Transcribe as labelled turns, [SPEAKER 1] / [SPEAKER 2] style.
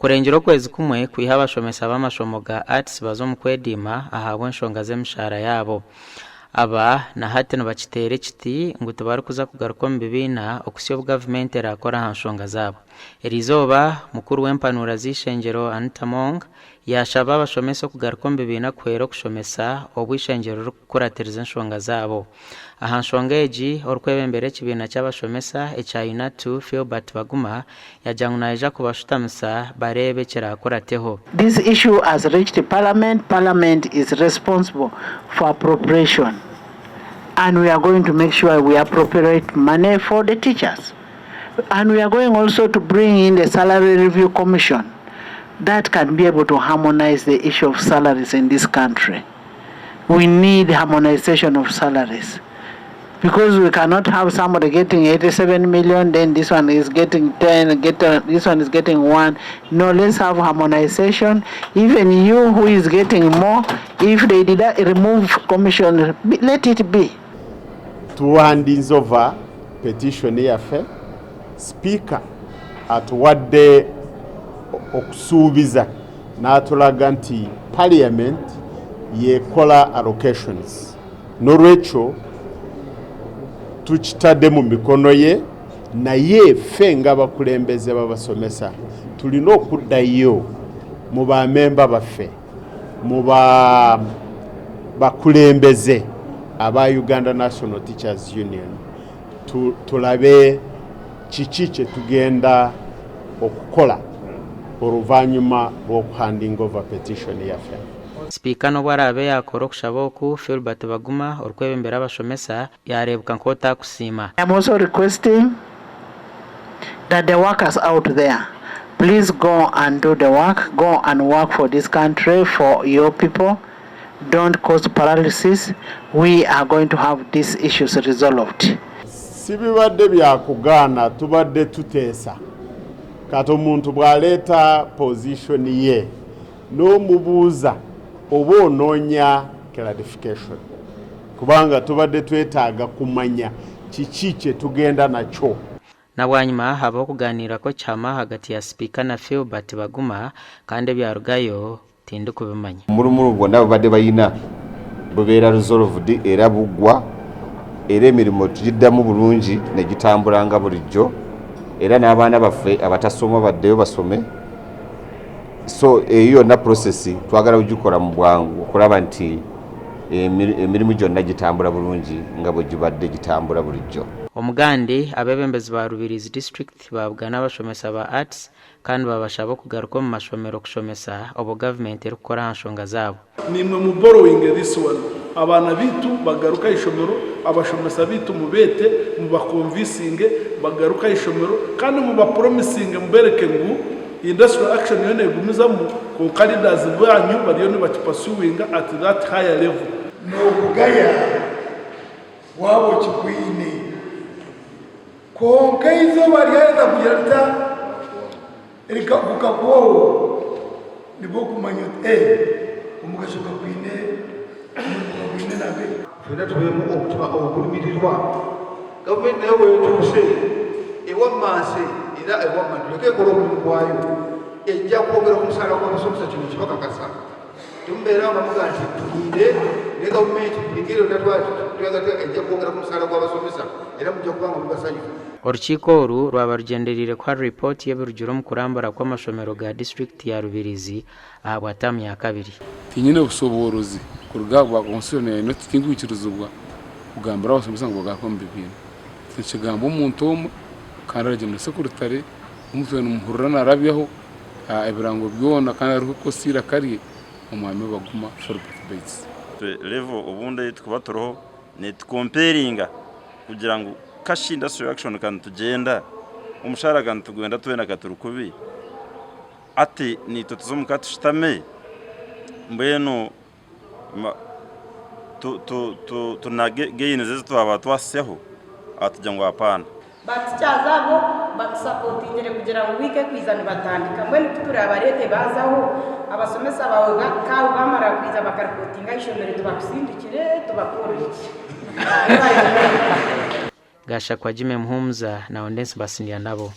[SPEAKER 1] Kurengyera okwezi kumwe kwiha abashomesa b'amashomo ga Arts baza omu kwediima ahabw'enshonga z'emishaara yaabo. Aba na hati nibakiteera ekiti ngu tibarikuza kugaruka omu bibiina okuhitsya obu gavumenti eraakore aha nshonga zaabo. Eriizooba, mukuru w'empanuura z'eishengyero Anita Among yaashaba abashomesa okugaruka omu bibiina kuhwera okushomesa obu eishengyero ririkukuratiriza enshonga zaabo. Aha nshonga egi, orikwebembera ekibiina ky'abashomesa ekya UNATU, Philbert Baguma, yaagira ngu naija kubashutamisa bareebe ekiraakurateho.
[SPEAKER 2] This issue has reached parliament, parliament is responsible for appropriation and we are going to make sure we appropriate money for the teachers and we are going also to bring in the salary review commission that can be able to harmonize the issue of salaries in this country. We need harmonization of salaries because we cannot have somebody getting 87 million, then this one is getting 10, get, this one is getting 1. No, let's have harmonization. Even you who is getting more, if they did not remove commission, let it be.
[SPEAKER 3] Tuhandinze over petition yaffe, sipiika atuwadde okusuubiza n'atulaga nti parliament yekola allocations n'olwekyo tukitadde mu mikono ye naye ffe ng'abakulembeze b'abasomesa tulina okuddayo mu bamemba baffe mu ba bakulembeze aba Uganda National Teachers Union tulabe kiki kye tugenda okukola oluvannyuma lw'okuhandinga over petition yaffe.
[SPEAKER 1] Sipiika n'obu araabe yaakora okushaba oku, Philbert Baguma, orikwebembera abashomesa, yaareebeka nk'otakusiima.
[SPEAKER 2] I am also requesting that the workers out there please go and do the work, go and work for this country, for your people, don't cause paralysis, we are going to have these issues resolved.
[SPEAKER 3] Sibibadde byakugaana tubadde tuteesa kati omuntu bw'aleeta position ye n'omubuuza oba onoonya clarification kubanga tubadde twetaaga kumanya kiki kye tugenda nakyo.
[SPEAKER 1] Na bwanyima habaho okugaaniira kw'ekihama ahagati ya Sipiika na Philbert Baguma kandi ebyarugayo tindikubimanya.
[SPEAKER 4] Omurumuru gwona babadde balina bubeera resolved era buggwa era emirimu tugiddamu bulungi negitambula nga bulijjo era n'abaana baffe abatasoma baddeyo basome so eyo yonna process twagala kugikola mu bwangu okulaba nti emirimu gyonna gitambula bulungi nga bwe gibadde gitambula bulijjo.
[SPEAKER 1] Omugandi, Abeebembezi ba Rubirizi District baabugana abashomesa ba Arts kandi baabashaba okugaruka omu mashomero kushomesa obwo gavumenti erikukora aha nshonga zaabo.
[SPEAKER 5] Naimwe mu borrowinge this one, abaana baitu bagaruke aha ishomero, abashomesa baitu mubeete, mubakonvisinge bagaruke aha ishomero kandi mubapromisinge mubereke ngu industrial action eriyo negumizamu kwonka leaders banyu bariyo nibakipursuinga at that higher level.
[SPEAKER 6] Nookugaya waaba okikwine. Kwonka eizooba ryaheza kugira rita, gukakuhwaho, nibwo okumanya oti ee omugasho gakwine, omurimo gakwine nangwa.
[SPEAKER 7] Ffenna tubeemu omutima ogurumirirwa. Gavumenti nayo weetuuse ewammanse era ewamma tuleke ekole omulimu gwayo. Ejja kwongera ku musaala gw'abasomesa kino nkibakakasa. Temubeera nga mugamba nti tulinde ne gavumenti buli ngeri yonna ejja kwongera ku musaala gw'abasomesa era mujja kuba nga muli basanyufu.
[SPEAKER 1] Orukiiko oru rwaba rugyendereire kuha ripooti y'ebirugire omu kurambura kw'amashomero ga disiturikiti ya Rubirizi ahabwa taamu ya kabiri.
[SPEAKER 8] Tinyine bushoboorozi kuruga aha bwa constitution ya UNATU tinkwikirizibwa kugambira abashomesa ngu bagaruke omu bibiina. Nikigambwa omuntu omwe kandi aragyenda sekuritare ou twena nimuhurira narabyaho ebirango byona kandi arikukozesa eiraka rye Omwami Baguma Philbert Bates.
[SPEAKER 9] Level obundi ei turikuba turiho netukomperinga kugira ngu cash industrial action ka nitugyenda, omushaara ka nitugwenda twena ka turi kubi, hati naitwe tuze omuka tushutame mbwenu tunage gains ezi twaba twasyaho atugira ngu apaana.
[SPEAKER 10] Ba teachers abo batusapotingire kugira ngu wiiki ekwiza nibatandika. Mbwenu kuturabareete baazaho, abasomesa baawe kaawe baamara kwija bakaripotinga aha ishomero tubakusindikire tubakorere ki?
[SPEAKER 1] Gashakwa Jimmy Muhumuza na Ondensi Basindianabo.